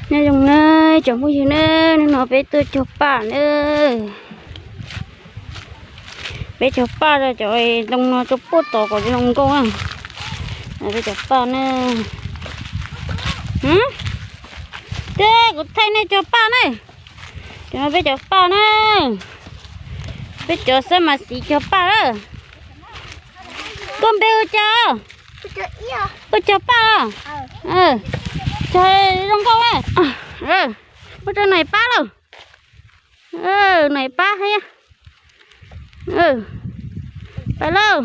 Nyob zoo na, cov phooj ywg na, hnub no peb tuaj cog paj na. Peb cog paj rau cov ntoo no rau puag tod kom zoo nkauj na. Peb cov paj na. Hm? Tej kuv thaij nej cog paj na. Cov no peb cov paj na. Peb cov xab mas xiv cog paj na. Koj npe ua cas? Koj cog paj los? Cog zoo nkauj na. Muab rau Nais pab lauj. Nais pab thiab. Pab lauj.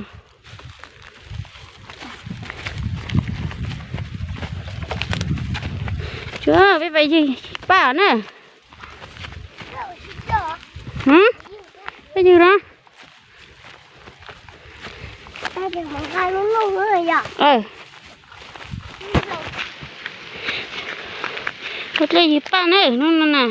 Tsuav peb pais ywg paj na. Peb ywg no. Ua dlej ywg paj na hnub no na.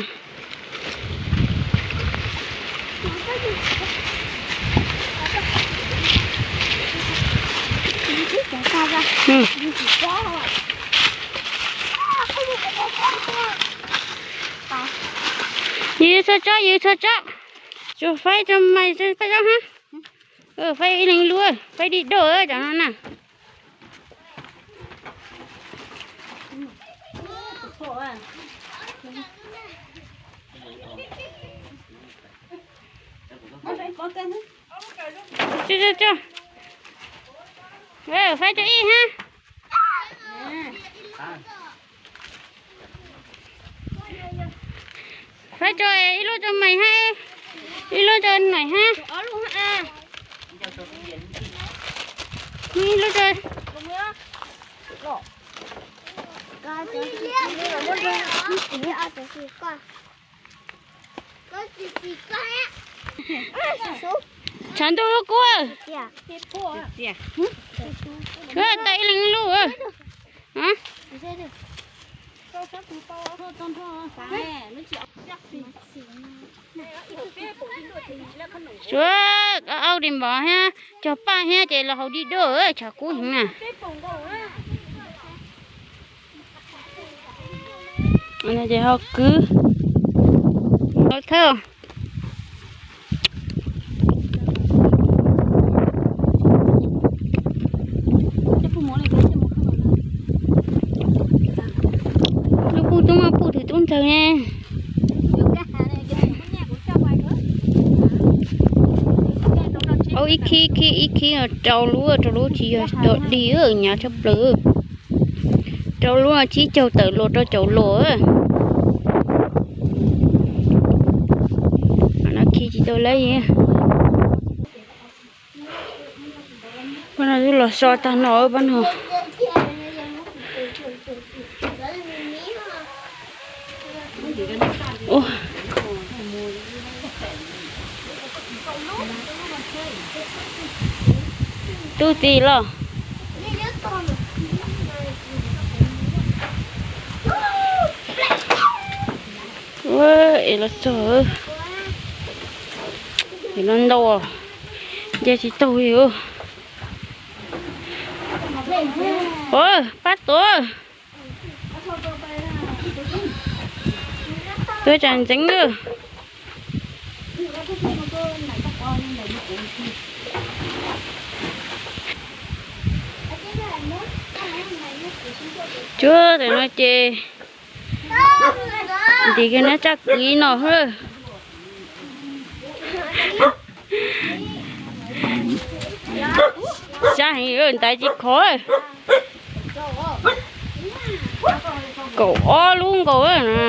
Ywg txhua tsob, ywg txhua tsob. Tsuas faib tso mais paj zaub hab. Faib ib leeg lub, faib dig doj cov no na. Faib tso ib hab. Faib tso ib lub rau mais hab, ib lub rau Nais hab. Ib lub rau Tshav ntuj lub kub. Tau ib leeg lub. Suav au di npov thiab cog paj thiab ces los haus dig doj, tshav kub heev na. Ces ho kwv thawj. Lub puj tub muaj puj twg tub ntxawg ne. Au ib khib khib ib khib rau lub, rau lub tsis yog rau dig, nyav tshaj plaws. Rau lub tsib caug tawm los rau caum los. No khi tsis tau lawm. Ua no twb los so tag no pab no. Tub txi los. Es los txog, es los ntau, nce tsis taug li. Pab tuav, tuav tsam ntxeev na. Cuab tam no ces ntim kiag nab tsaj kwv no. Sab heev, ntaiv tsis khov. Kaum ob lub nkaus na.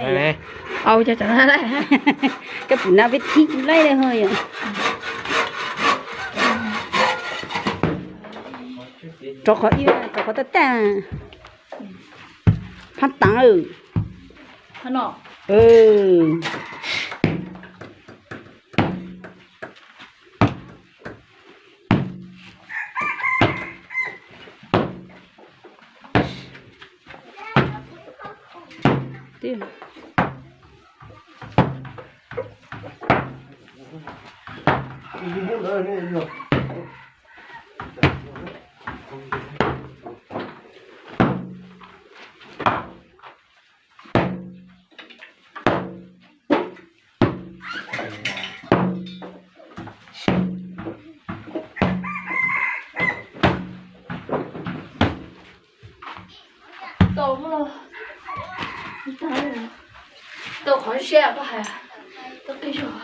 Au, cov cov na, koj pum na peb thib laij li ho yom. Rau qhov ib, rau qhov taj taj. Phab tav. Tau, tau qhov siab koj hais, tau qhib zog.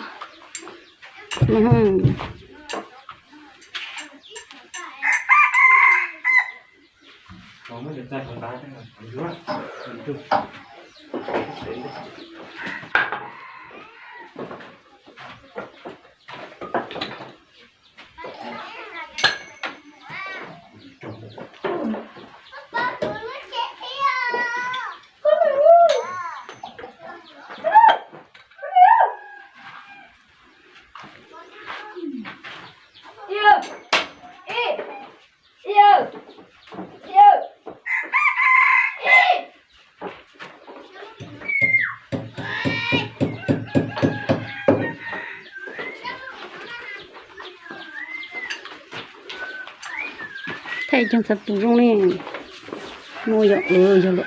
Thaij cov ntxhais pus zoo li. Muaj yog, yog lawm.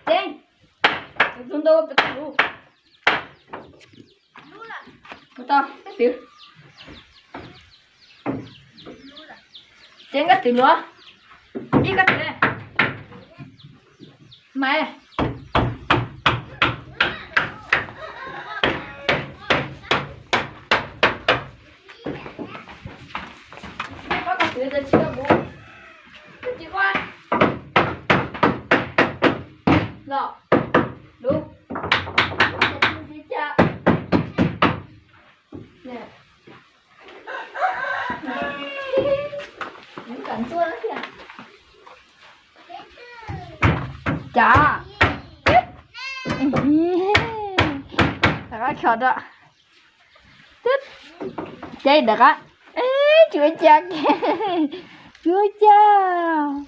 Tseeb, tus ntau pem tau lub. Ua tau, kab twv. Tseeb, kab twv luav. Ib kab twv. Mas. Koj kab twv tsis tau kuv. Kab twv koj. Los. Lub. Nws kam ntxuaj tiag. Cas, rov qab kho rau. Ces rov qab, tsis ua cas, tsis ua cas.